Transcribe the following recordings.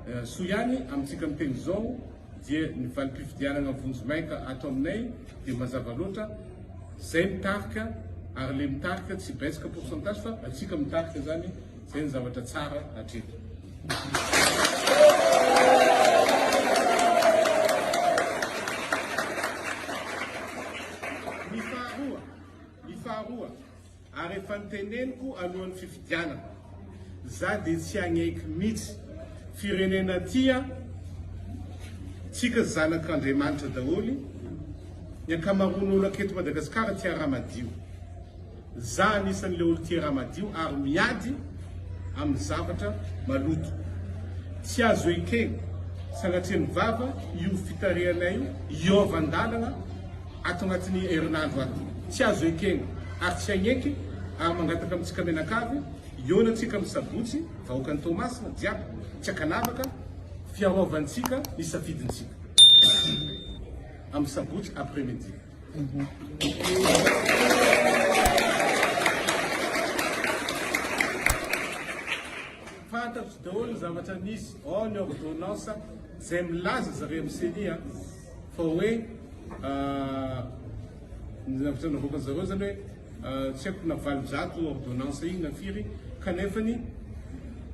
Soa ihany amintsika miteny izao dia ny valim-pifidianana vonjimaika ato aminay dia mazava loatra, zay mitarika ary le mitarika tsy betsaka pourcentage fa atsika mitarika zany, zay ny zavatra tsara hatreto. Ny faharoa, ny faharoa. Ary efa noteneniko alohan'ny fifidianana, za dia tsy hagneky mitsy, firenena tia, tsika zanak'Andriamanitra daholo, ny ankamaroan'olo aketo Madagascar tia raha madio, za anisan'le olo tia raha madio ary miady amin'ny zavatra maloto, tsy azo ekena sanatrian'ny vava io fitarihanay io hiova andalana, Ato anatin'ny herinandro ato. Tsy azo ekena ary tsy hagneky ary mangataka amintsika mianakavy hihaona antsika amin'ny sabotsy vahoakan'i Toamasina jiaby tsy ankanavaka fiarovantsika ny safidintsika amin'ny sabotsy après midi. Fantatro daholo ny zavatra nisy ao ny ordonnance izay milaza zareo amin'ny ceni a fa hoe ny zavatra navoakan'ny zareo zany hoe tsy haiko na 800 ordonnance iny na firy kanefany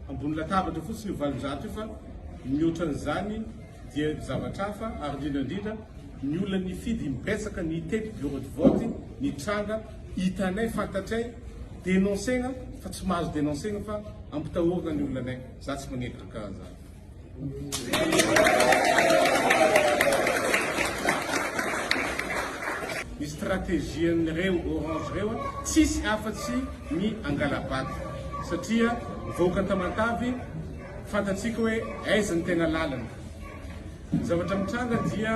ambony latabatra fotsiny io 800 io fa mihoatra an'izany dia zavatra hafa ary indrindra indrindra ny olona nifidy imbetsaka nitety bureau de vote ny tranga hitanay fantatray dénoncegna fa tsy mahazo dénoncegna fa ampitahorina ny olona anay za tsy magneky karaha zany. Ny stratégie an'ireo orange ireo tsisy afa-tsy ny angala-bato satria vahoaka Tamatave fantatsika hoe aiza ny tena lalana. Ny zavatra mitranga dia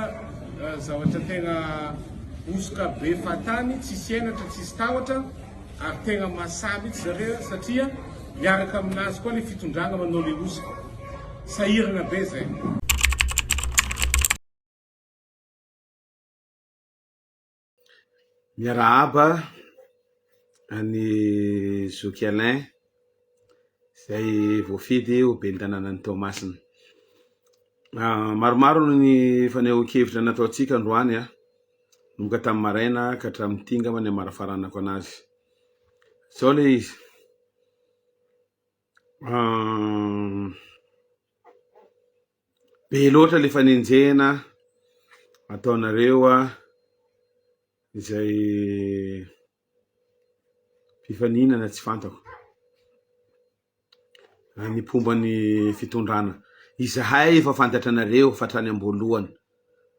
zavatra tena hosoka be fahatany, tsisy henatra, tsisy tahotra ary tegna masaha mihitsy zareo satria miaraka aminazy koa le fitondragna manao le hosoka. Sahiragna be zay. Miarahaba an'i Zoky Alain izay voafidy ho ben'ny tanànan'i Toamasina. Maromaro ny fanehoan-kevitra nataontsika androany, nanomboka tamin'ny maraina ka hatramin'ity angamba ny hamarafaranako anazy. Izao ilay izy, Be loatra le fanenjehana ataonareo izay mpifaninana tsy fantako ny mpomba ny fitondrana. Izahay efa fantatra anareo fa hatrany am-boalohany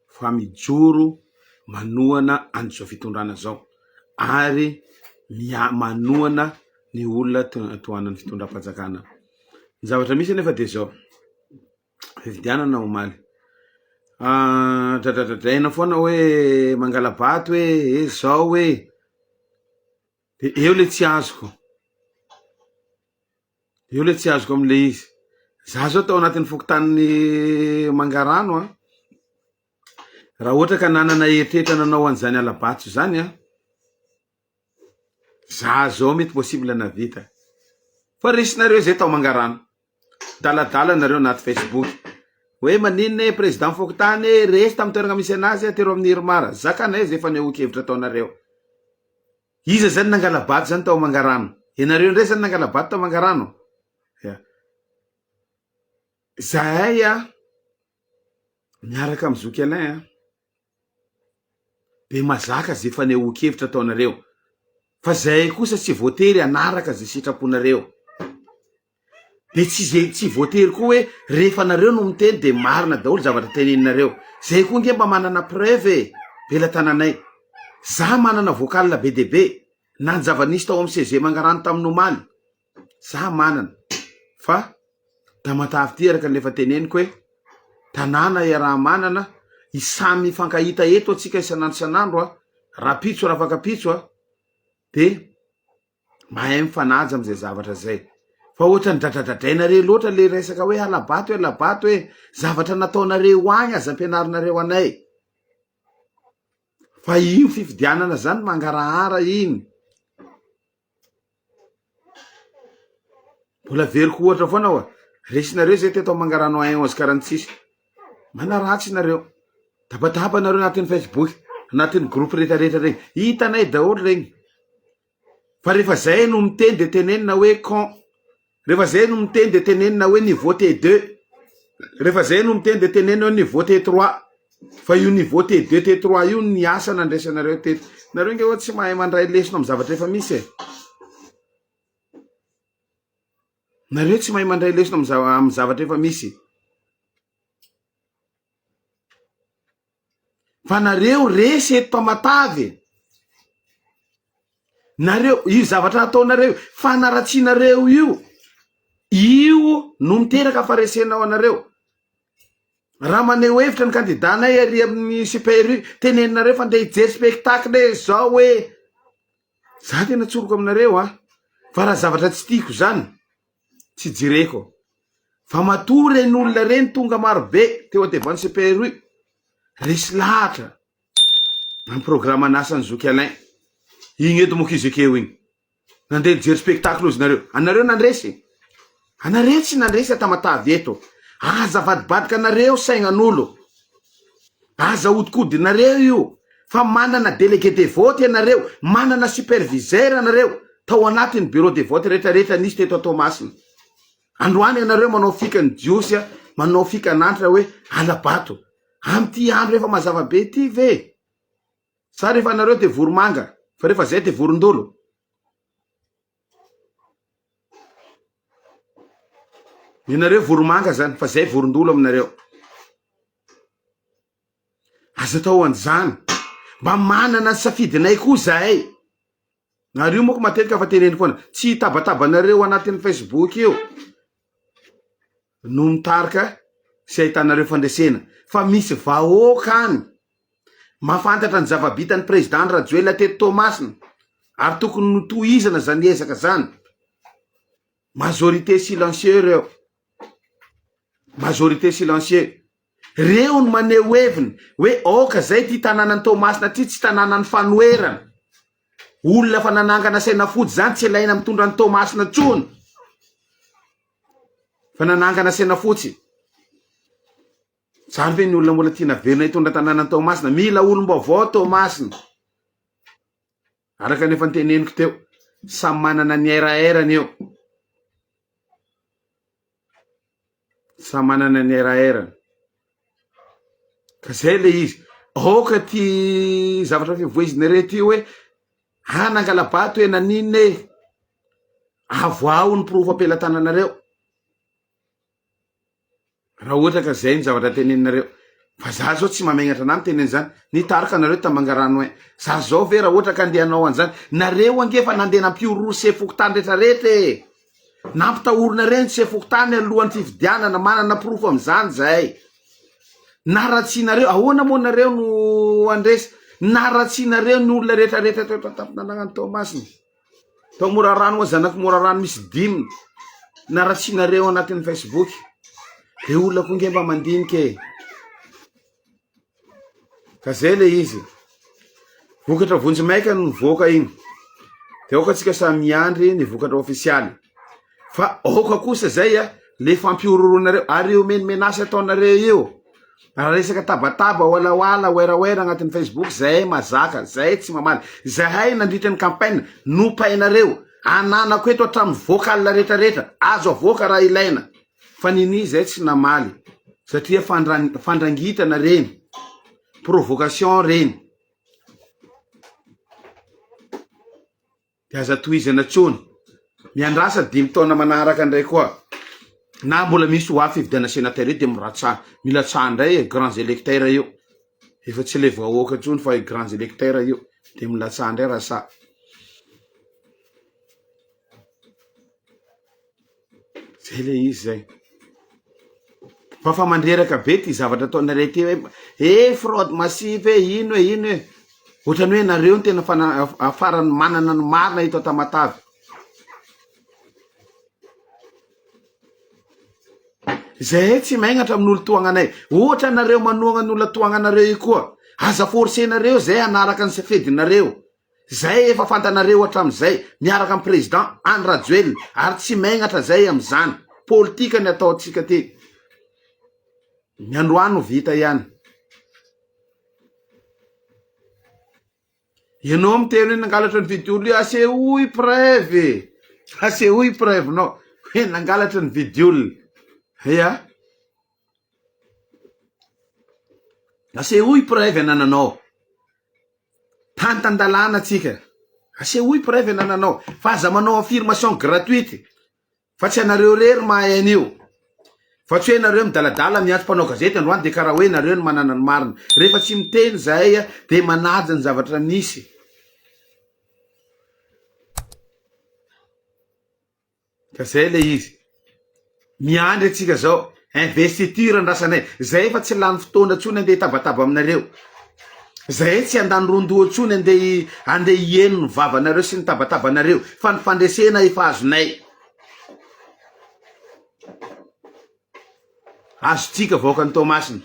fa mijoro manohana an'izao fitondrana zao ary mia- manohana ny olona tohanan'ny fitondram-panjakana. Ny zavatra misy anefa de zao, fifidianana omaly, dradradradraina foana hoe mangala-bato hoe e zao hoe, de eo le tsy azoko, eo le tsy azoko am'le izy, za zao tao anatin'ny fokontanin'i Mangarano an, raha ohatra ka nanana eritreritra nanao an'izany hala-bato zany an, Za zao mety possible navita fa resinareo zay tao Mangarano daladala nareo anaty Facebook hoe maninona e président fokontany e resy tamin'ny toerana misy anazy atero amin'ny IRMAR zakanay zay fanehoan-kevitra ataonareo iza zany nangala-bato zany tao Mangarano ianareo indray zany nangala-bato tao Mangarano ya zahay a miaraka amin'ny zoky Alain a Be mazaka ze fanehoan-kevitra ataonareo fa zahay kosa tsy voatery hanaraka ze sitraponareo. De tsy ze tsy voatery koa hoe rehefa nareo no miteny de marina daholo zavatra teneninareo. Zay koa nge mba manana preuve e, belatananay. Za manana vocal be de be na ny zava-nisy tao amin'ny CG Mangarano tamin'ny omaly. Za manana fa Tamatave ty araka ny efa teneniko hoe tanàna iaraha-manana, samy mifankahita eto antsika isan'andro isan'andro a, rahampitso rafakampitso a, de mahay mifanaja am'zay zavatra zay, fa ohatran'ny dradradradrainareo loatra le resaka hoe hala-bato e hala-bato e, zavatra nataonareo agny aza ampianarinareo anay, fa io fifidianana zany mangarahara iny. Mbola averiko ohatra foana oa. Resinareo zay teto Mangarano un 11 46. Manaratsy nareo. Tabataba nareo anatin'ny Facebook, anatin'ny groupe retraretra regny. Hitanay daholo regny. Fa rehefa zay no miteny de tenenina hoe con. Rehefa zay no miteny de tenenina hoe niveau T2. Rehefa zay no miteny de tenenina hoe niveau T3. Fa io niveau T2 T3 io ny asa nandraisanareo teto. Nareo nge oa tsy mahay mandray lesona amin'ny zavatra efa misy e. Nareo tsy mahay mandray lesona amin'ny zavatra efa misy. Fa nareo resy eto Tamatave e. Nareo, io zavatra ataonareo, fanaratsianareo io, io no miteraka faharesena ho anareo. Raha maneho hevitra ny kandidanay ary amin'ny Super U, teneninareo fa ndeha hijery spectacle e, zao e. Za tena tsoriko aminareo a, fa raha zavatra tsy tiako zany, tsy jereko. Fa matoa reny olona reny tonga marobe teo devant CPRU, resy lahatra amin'ny programan'asan'i Zoky Alain. Igny eto moka izy akeo igny. Nandeha nijery spectacle ozy nareo. Anareo nandresy. Anareo tsy nandresy a Tamatave eto. Aza avadibadika anareo saignan'olo. Aza ahodikodinareo io fa manana délégué de vote ianareo, manana superviseur ianareo tao anatin'ny bureau de vote retraretra nisy teto Toamasina. Androany ianareo manao fika ny jiosy, manao fika an'antra hoe ala-bato. Amin'ity andro efa mazava be ity ve? Sa rehefa anareo de voromanga fa rehefa zay de vorondolo? Ianareo voromanga zany fa zay vorondolo aminareo. Aza atao an'izany. Mba manana ny safidinay koa zahay. Ary io manko matetika fa teneniko foana, tsy hitabatabanareo anatin'ny Facebook io no mitarika sy ahitanareo fandresena fa misy vahoaka any mahafantatra ny zava-bitan'ny président Rajoelina teto Toamasina ary tokony notohizana zany ezaka zany. Majorité silencieux reo. Majorité silencieux. Reo no maneho heviny hoe aoka zay ty tanànan'i Toamasina ty tsy tanànan'ny fanoherana. Olona efa nanangana saina fotsy zany tsy ilaina mitondra an'i Toamasina tsony. Fa nanangana saina fotsy. Zany ve ny olona mbola tiana velona hitondra tanànan'i Toamasina? Mila olom-baovao Toamasina. Araka ny efa noteneniko teo, samy manana ny RAR-ny eo. Samy manana ny RAR-ny. Ka zay le izy. Aoka ty zavatra fivoizinareo ty hoe ah nangala-bato e naninona e. Avoaho ny porofo am-pelatananareo. Raha ohatra ka zay ny zavatra teneninareo. Fa za zao tsy mamegnatra anah miteny an'izany. Nitarika anareo ta Mangarano ein. Za zao ve raha ohatra ka andeha hanao an'izany. Nareo ange efa nandeha nampihorohoro sefo fokontany retraretra e. Nampitahorinareo ny sefo fokontany alohan'ny fifidianana. Manana porofo amin'izany zahay. Naratsianareo, ahoana moa nareo no handresy? Naratsianareo ny olona retraretra teo an-tampon-tanànan'i Toamasina. Tao Morarano moa zanak'i Morarano misy dimy naratsianareo anatin'ny Facebook. Le olona koa nge mba mandinika e. Ka zay le izy. Vokatra vonjimaika no nivoaka iny. De aoka antsika samy miandry ny vokatra ofisialy. Fa aoka kosa zay a, le fampihorohoronareo ary io menomenasy ataonareo io. Raha resaka tabataba, walawala, werawera agnatin'ny Facebook, zahay mazaka, zahay tsy mamaly. Zahay nandritra ny campagne, nopainareo, ananako eto hatramin'ny vocal retraretra, azo avoaka raha ilaina. Fa nini zahay tsy namaly, satria fandran- fandrangitana reny, provocation reny. De aza tohizana tsony. Miandrasa dimy taona manaraka ndray koa. Na mbola misy ho avy fifidianana sénateur io de miratsaha, milatsaha ndray e, grands électeurs io. Efa tsy le vahoaka tsony fa grands électeurs io. De milatsaha ndray raha sahy. Zay le izy zay. Fa fa mandreraka be ty zavatra ataonareo ty hoe eh fraude massive e, ino e, ino e. Ohatrany hoe nareo no tena fana- farany manana ny marina eto Tamatave. Zahay tsy megnatra amin'olo tohagnanay. Ohatra nareo manohagna ny olona tohagnanareo io koa. Aza forcer-nareo zay hanaraka ny safidinareo. Zay efa fantanareo hatramizay miaraka am président Andry Rajoelina ary tsy megnatra zay amizany. Politika ny ataontsika ty. Ny androany no vita ihany. Ianao miteny hoe nangalatra ny vidiolo io, asehoy preuve e. Asehoy preuve-nao hoe nangalatra ny vidiolona. Ya. Asehoy preuve anananao. Tany tan-dalàna tsika. Asehoy preuve anananao. Fa aza manao affirmation gratuite. Fa tsy anareo irery mahay an'io. Fa tsy hoe nareo midaladala miantso mpanao gazety androany de karaha hoe nareo no manana ny marina. Rehefa tsy miteny zahay de manaja ny zavatra nisy. Ka zay le izy. Miandry antsika zao. Investiture andrasanay. Zay efa tsy lany fotoana tsony andeha hitabataba aminareo. Zay tsy handany ron-doha tsony andeha andeha hieno ny vavanareo sy ny tabatabanareo fa ny fandresena efa azonay. Azontsika vahoakan'i Toamasina.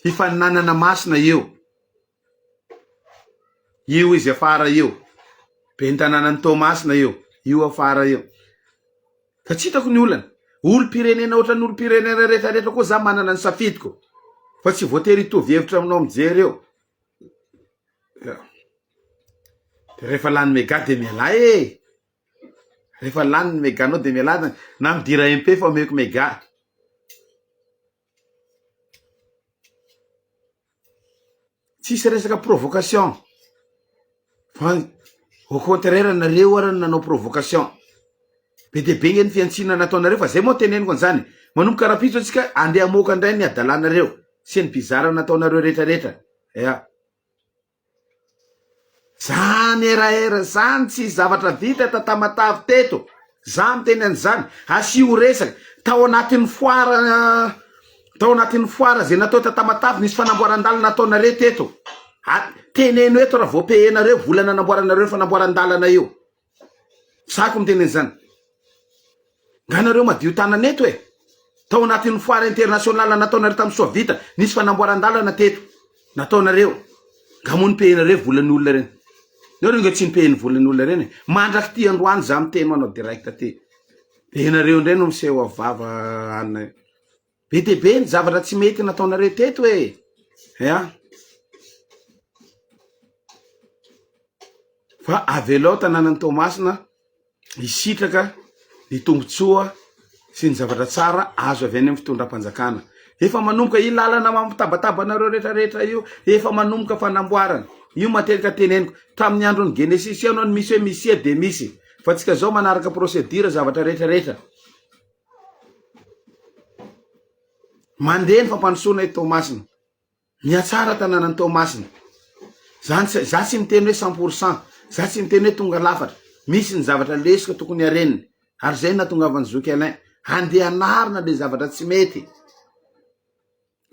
Fifaninanana masina io. Io izy afara io. Ben'ny tanànan'i Toamasina io. Io afara io. Fa tsy hitako ny olana. Olom-pirenena ohatran'ny olom-pirenena rehetra rehetra koa za manana ny safidiko. Fa tsy voatery hitovy hevitra aminao mijery eo. De rehefa lany mega de mialà e. Rehefa lany ny mega-nao de mialà na midira MP fa omeko mega. Tsisy resaka provocation fa au contraire nareo ara no nanao provocation, be dia be nge ny fihantsiana nataonareo fa zay moa teneniko an'izany, manomboka rahampitso antsika andeha hamoaka indray ny hadalanareo sy ny bizarre nataonareo retraretra, ya. Zany RAR zany tsisy zavatra vita ta Tamatave teto, za miteny an'izany, asio resaka, tao anatin'ny foire tao anatin'ny foire zay natao ta Tamatave nisy fanamboaran-dalana nataonareo teto, a- teneno eto raha vao payer-nareo vola nanamboaranareo ny fanamboaran-dalana io, sako miteny an'izany. Nga nareo madio tanana eto e! Tao anatin'ny foire internationale nataonareo tamin'ny Soavita, nisy fanamboaran-dalana teto nataonareo. Nga moa nipehinareo volan'ny olona ireny? Nareo nga tsy nipehin'ny volan'ny olona ireny e? Mandrak'ity androany za miteny manao direct aty. De nareo indray no miseho avy vava anona io. Be dia be ny zavatra tsy mety nataonareo teto e! Ya. Fa avelao tanànan'i Toamasina hisitraka ny tombontsoa sy ny zavatra tsara azo avy any amin'ny fitondram-panjakana. Efa manomboka io lalana mampitabataba anareo rehetrarehetra io, efa manomboka fanamboarana. Io matetika teneniko, tamin'ny andron'ny Genesisy io no misy hoe misia dia misy. Fa tsika zao manaraka procédure zavatra rehetrarehetra. Mandeha ny fampandrosoana eto Toamasina. Mihatsara tanànan'i Toamasina. Zany tsy, za tsy miteny hoe cent pour cent, za tsy miteny hoe tonga lafatra. Misy ny zavatra lesoka tokony harenina. Ary zay no nahatongavan'i Zoky Alain. Handeha hanarina le zavatra tsy mety.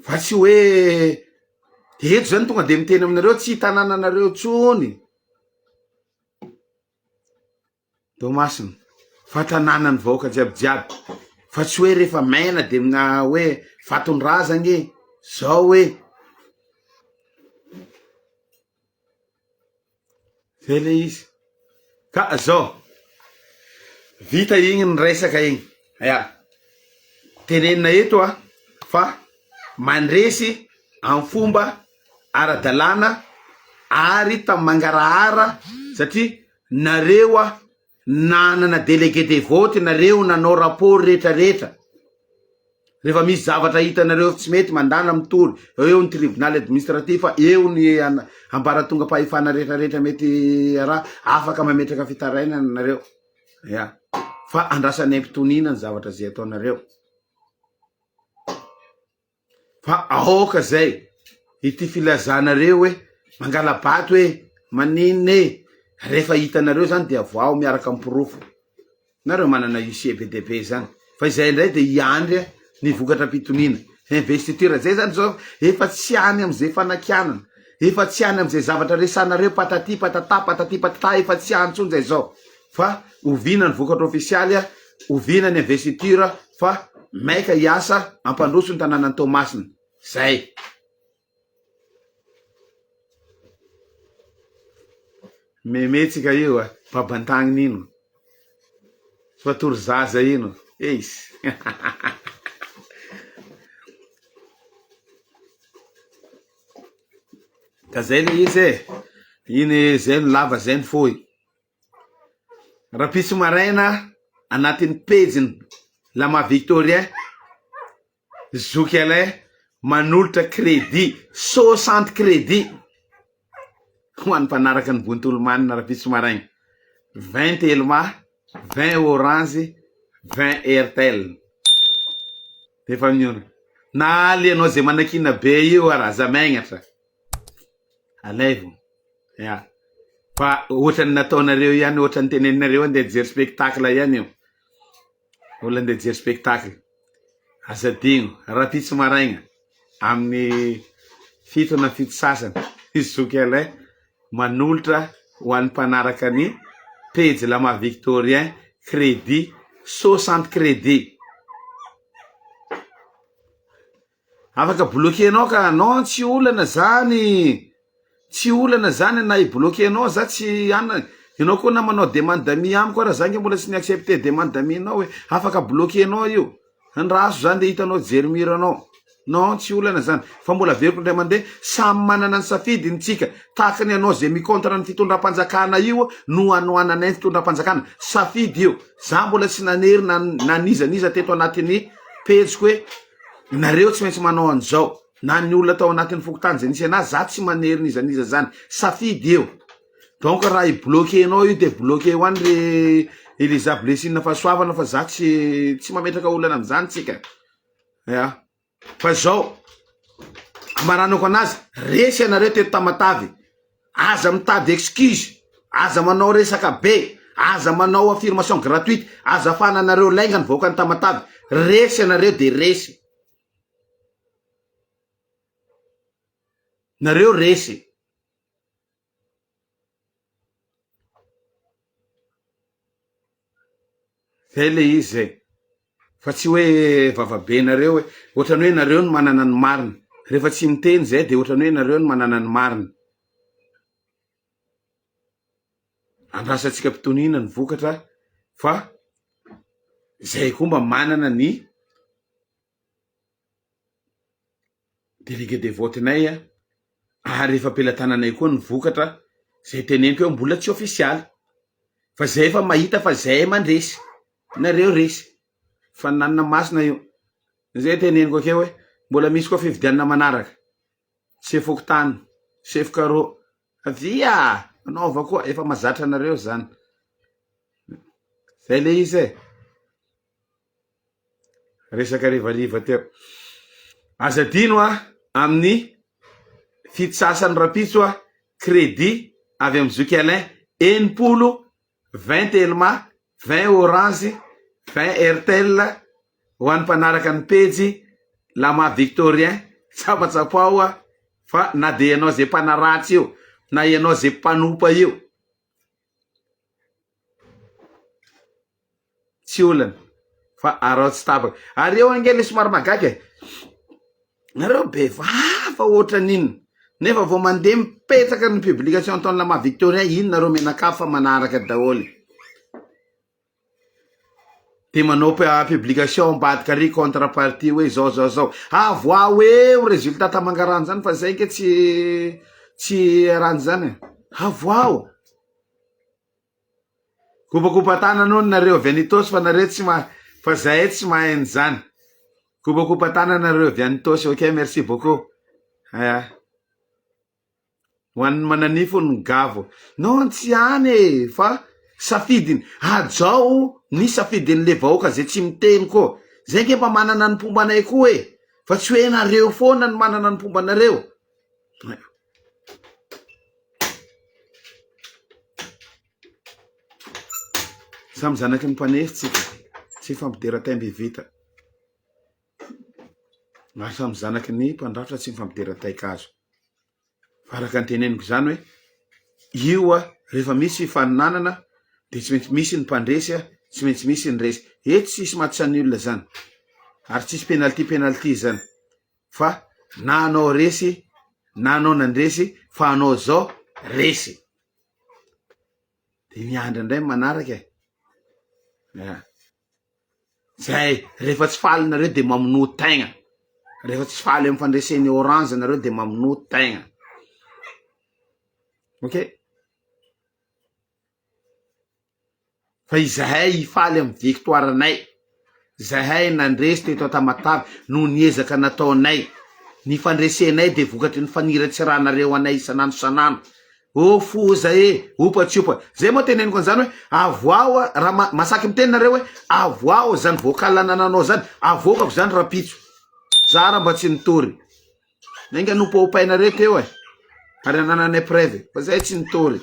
Fa tsy hoe eto zany tonga de miteny aminareo tsy tanànanareo tsony. Toamasina, fa tanànan'ny vahoaka jiaby jiaby, fa tsy hoe rehefa maina de na hoe vaton-drazagna e, zao e. Zay le izy, ka zao, vita igny ny resaka igny, ya, tenenina eto a fa mandresy amy fomba ara-dalàna ary tamy mangarahara satria Nareo a nanana délégué de vote nareo nanao rapport rehetra rehetra rehefa misy zavatra hitanareo tsy mety mandana mitory eo ny tribunal administratif eo ny ambaratongam-pahefana rehetra rehetra mety raha afaka mametraka fitarainana nareo ya fa andrasanay ampitoniana ny zavatra zay ataonareo Fa aoka zay ity filazanareo hoe mangala-bato e, maninona e, rehefa hitanareo zany de avoaho miaraka am porofo, nareo manana huissier be dia be zany, fa izay indray de hiandry ny vokatra am-pitoniana, investiture zay zany zao efa tsy any am'izay fanakianana, efa tsy any am'izay zavatra resanareo patati patata patati patata efa tsy any tsony zay zao. Fa oviana ny vokatra ofisialy a, oviana ny investiture fa maika hiasa hampandroso ny tanànan'i Toamasina. Zay. Meme tsika io a, babantagnina ino, fa tory zaza ino. Eish. Ka zay le izy e. Iny zay no lava zay no fohy. Rahampitso maraina anatin'ny pejiny Lama Victorien, Zoky Alain manolotra crédit, 60 crédit ho an'ny mpanaraka ny Bontolomanina rahampitso maraina. 20 Telma, 20 Orange, 20 Airtel. Efa miona. Na aly ianao zay manakiana be io ara, aza megnatra. Alaivo. Ya. Fa ohatran'ny nataonareo ihany, ohatran'ny teneninareo andeha hijery spectacle ihany io. Olona andeha hijery spectacle. Aza adino, rahampitso maraigna, amin'ny fito na fito sasany, i Zoky Alain manolotra ho an'ny mpanaraka ny pejy Lama Victorien crédit, 60 crédit. Afaka bloquer-nao ka, non tsy olana zany, tsy olana zany na hi-bloquer-nao za tsy anona, ianao koa na manao demande d'amis amiko ara za nge mbola tsy ni-accepter demande d'amis-nao e, afaka bloquer-nao io, andraso zany de hitanao jery mur anao, non tsy olana zany, fa mbola averiko indray mandeha, samy manana ny safidiny tsika, tahaka ny anao ze mi-contre ny fitondram-panjakana io no anohananay ny fitondram-panjakana, safidy io, za mbola tsy nanery na na n'iza n'iza teto anatin'ny pejiko hoe Nareo tsy maintsy manao an'izao, na ny olona tao anatin'ny fokontany izay nisy anazy, za tsy manery n'iza n'iza zany, safidy io, donc raha hi bloquer nao io de bloquer ho any ry Eliza Blessing Fahasoavana fa za tsy tsy mametraka olana am'zany tsika, ya, fa zao amaranako anazy, resy ianareo teto Tamatave, Aza mitady excuse, aza manao resaka be, aza manao affirmation gratuite, aza afananareo lainga ny vahoakan'i Tamatave, resy ianareo de resy. Nareo resy. Zay le izy zay. Fa tsy hoe vavabe nareo hoe ohatrany hoe nareo no manana ny marina. Rehefa tsy miteny zay de ohatrany hoe nareo no manana ny marina. Andrasantsika mpitoniana ny vokatra fa zay koa mba manana ny Délégué de vote nay a, ary efa am-pelatananay koa ny vokatra zay teneniko hoe mbola tsy ofisialy fa zay efa mahita fa zay mandresy, nareo resy, faninanana masina io, zay teneniko akeo hoe mbola misy koa fifidianana manaraka, sefo fokontany, sefo carreau, avia manaova koa efa mazatra anareo zany, zay le izy e. Resaka harivariva teo. Aza adino a, amin'ny fitsasany rapitso a, crédit avy amin'i Zoky Alain, 60, 20 Telma, 20 Orange, 20 Airtel, ho an'ny mpanaraka ny pejy Lama Victorien, tsapatsapao a, fa na dia ianao izay mpanaratsy io, na ianao izay mpanompa io, Tsy olana fa araho tsy tapaka. Ary eo ange le somary mahagaga e. Nareo be vava ohatran'inona nefa vao mandeha mipetraka ny publication ataon'i Lama Victoria iny nareo mianakavy fa manaraka daholo. De manao publication ambadika ary contre partie hoe zao zao zao. Avoaho eo résultat tamangarano zany fa zay nge tsy tsy arany zany e. Avoaho. Kopakopa-tanana hono nareo avy any Itaosy fa nareo tsy ma fa zahay tsy mahay an'izany. Kopakopa-tanana nareo avy any Itaosy, ok merci beaucoup. Aya. Ho an'ny mananify hono ny gavo. Non tsy any e fa safidiny. Hajao ny safidin'le vahoaka zay tsy miteny koa. Zay nge mba manana ny mpomba anay koa e. Fa tsy hoe nareo foana no manana ny mpomba anareo. Samy zanaky ny mpanefy tsika, tsy mifampidera taim-by vita. Ary samy zanaky ny mpandrafitra tsy mifampidera tain-kazo. Fa araka ny teneniko izany hoe io a, rehefa misy fifaninanana de tsy maintsy misy ny mpandresy a, tsy maintsy misy ny resy. Eto tsisy match nul zany, ary tsisy penalty penalty zany. Fa na anao resy na anao nandresy fa anao zao resy. De miandry indray ny manaraka e. Ya. Zay, rehefa tsy faly nareo de mamonoa tegna. Rehefa tsy faly amin'ny fandresen'ny orange nareo de mamonoa tegna. Ok? Fa izahay hifaly amin'ny victoire-nay. Zahay nandresy teto Tamatave noho ny ezaka nataonay. Ny fandresenay dia vokatry ny faniratsiranareo anay isan'andro isan'andro. Oh foza e! Opa tsy opa. Zay moa teneniko an'izany hoe avoaho raha ma- masaky miteny nareo hoe avoaho zany vocal anananao zany, avoakako zany rapitso. Za raha mba tsy nitory. Enga nopaopainareo teo e! Ary anananay preuve fa zay tsy nitory.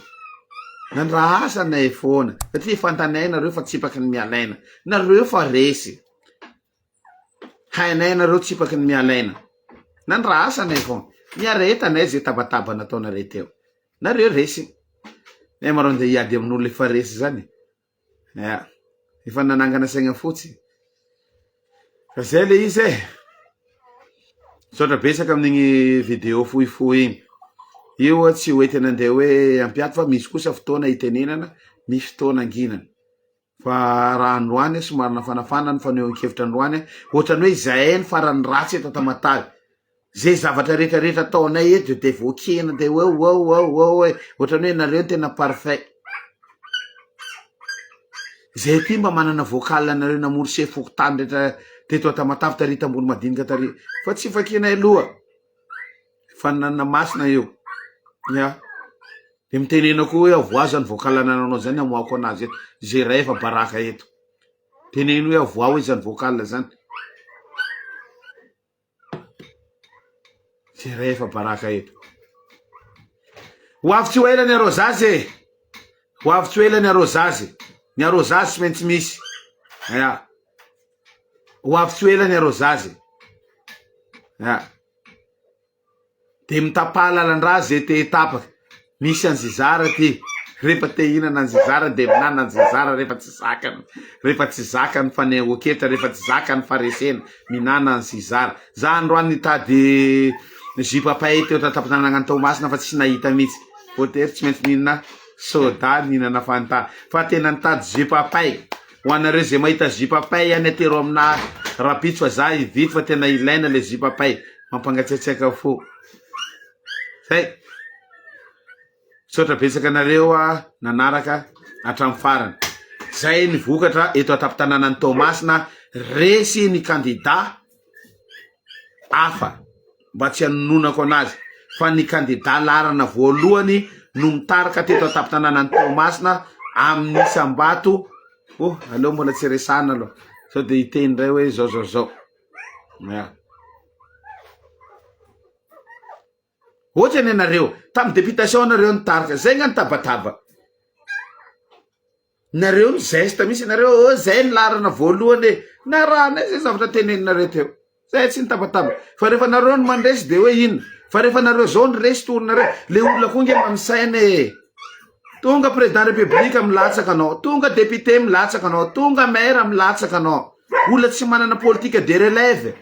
Nandrasanay foana satria fantanay nareo fa tsipaky ny mialaina. Nareo fa resy. Hainay nareo tsipaky ny mialaina. Nandrasanay foana. Niaretanay ze tabataba nataonareo teo. Nareo resy. Nay marô ndeha hiady amin'olo efa resy zany. Ya. Efa nanangana saigna fotsy. Fa zay le izy e. Misaotra betsaka amin'igny video fohifohy igny. Io tsy hoentina andeha hoe hampiato fa misy kosa fotoana hitenenana, misy fotoana anginana. Fa raha androany somary nafanafana ny fanehoan-kevitra androany, ohatran'ny hoe izahay ny farany ratsy eto Tamatave. Zay zavatra rehetra rehetra ataonay eto de voakena de hoe oa oa oa oa e, ohatran'ny hoe nareo no tena parfait. Zay aty mba manana vocal anareo namory sefo fokontany rehetra teto Tamatave tary Tambony-Madinika tary fa tsy vakianay loha. Faninanana masina io. Ya. De mitenena koa hoe avoaho zany vocal anananao zany amoahako anazy eto. Ze ray efa baraka eto. Teneno hoe avoaho hoe zany vocal zany. Ze ray efa baraka eto. Ho avy tsy ho ela ny arosage e. Ho avy tsy ho ela ny arosage. Ny arosage tsy maintsy misy. Ya. Ho avy tsy ho ela ny arosage. Ya. De mitapaha lalandrà ze te hitapaka. Misy anzizara ty. Rehefa te hihinana anzizara de mihinana anzizara rehefa tsy zakany. Rehefa tsy zakany fanehoan-kevitra, rehefa tsy zakany faharesena, mihinana anzizara. Za androany nitady jus papaye teo an-tampon-tanànan'i Toamasina fa tsy nahita mihitsy. Voatery tsy maintsy nihinana soda, nihinana fanta. Fa tena nitady jus papaye. Ho anareo zay mahita jus papay any atero aminah rapitso fa za hividy fa tena ilaina le jus papay mampangatsiatsiaka fo. Zay. Misaotra betsaka anareo a nanaraka hatramin'ny farany. Zay ny vokatra eto an-tampon-tanànan'i Toamasina, resy ny kandida hafa mba tsy hanononako anazy fa ny kandida laharana voalohany no mitarika teto an-tampon-tanànan'i Toamasina amin'ny isam-bato oh aleo mbola tsy resahana aloha sao de hiteny indray hoe zao zao zao ya Ohatrany ianareo, tamin'ny députation nareo nitarika, zay nga nitabataba. Nareo ny geste mihitsy nareo, oh zay ny laharana voalohany e. Narahanay zay zavatra teneninareo teo. Zay tsy nitabataba. Fa rehefa nareo no mandresy de hoe inona? Fa rehefa nareo zao ny resy torinareo, le olona koa nge mba misaina e. Tonga président république milatsaka anao, tonga député milatsaka anao, tonga maire milatsaka anao. Olona tsy manana politique de relève.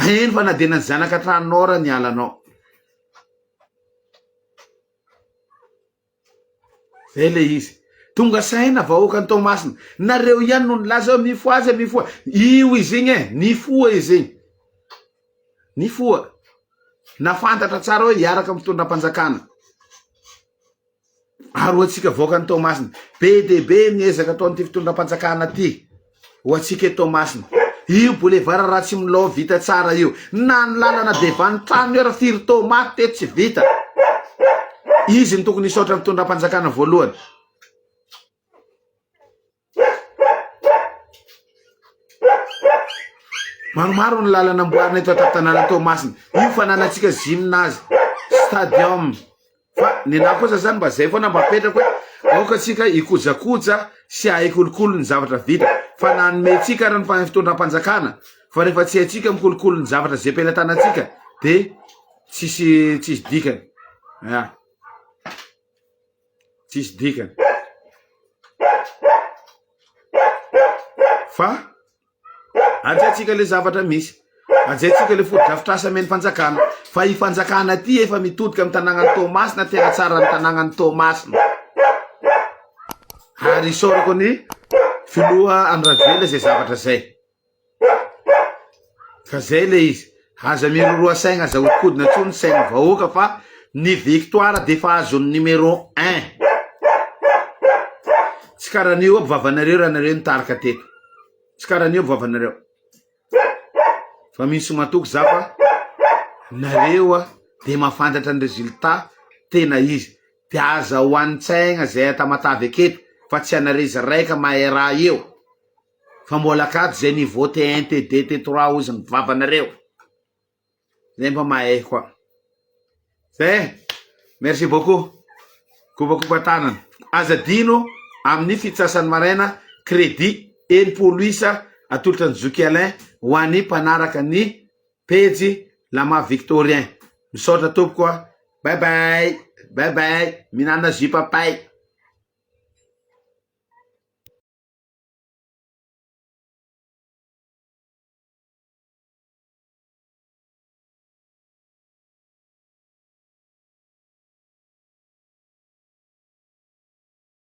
Eny fa na dia na zanaka tranonao ara ny alanao. Zay le izy. Tonga saina vahoaka ny Toamasina. Nareo ihany no nilaza hoe mifohaza mifoha. Io izy igny e, nifoha izy igny. Nifoha. Nafantatra tsara hoe hiaraka amin'ny fitondram-panjakana. Ary ho antsika vahoakan'i Toamasina, be dia be ny ezaka ataon'ity fitondram-panjakana ity ho antsika eto Toamasina. Io boulevard Ratsimilaho vita tsara io, na ny lalana devant trano io ary firy taomaty teto tsy vita. Izy no tokony hisaotra ny fitondram-panjakana voalohany. Maromaro ny lalana amboarina eto an-tampon-tanàna Toamasina. Io fananantsika gymnase, stadium. Fa ny anahy kosa zany mba zay foana mba apetrako hoe aoka tsika hikojakoja sy hahay kolikoly ny zavatra vita. Fa na hanome antsika ary ny fitondram-panjakana fa rehefa tsy haintsika mikolokolo ny zavatra zay am-pelatanantsika de tsisy tsisy dikany. Ya. Tsisy dikany. Fa ajaintsika le zavatra misy, ajaintsika le fotodrafitrasa amen'ny fanjakana. Fa i fanjakana ty efa mitodika amin'ny tanànan'i Toamasina, tena tsara ny tanànan'i Toamasina. Ary isaorako ny. Filoha Andry Rajoelina zay zavatra zay. Ka zay le izy. Aza miroroa saigna, aza hodikodina tsony sain'ny vahoaka fa ny victoire de efa azon'ny numéro un. Tsy karaha an'io aby vavanareo raha nareo nitarika teto. Tsy karaha an'io aby vavanareo. Fa misy matoky za fa nareo a de mahafantatra ny résultat tena izy. De aza hohanin-tsaigna zay a Tamatave aketo fa tsy anareo izy raika mahay raha eo. Fa mbola akato zay niveau T1, T2, T3 ozy ny vavanareo. Zay mba mahay koa. Zay e. Merci beaucoup. Kopakopa tanana. Aza adino amin'ny fitsasany maraina crédit 60 isa atolotra ny Zoky Alain ho an'ny mpanaraka ny pejy Lama Victorien. Misaotra tompoko a. Bye bye. Bye bye. Mihinana jus papay.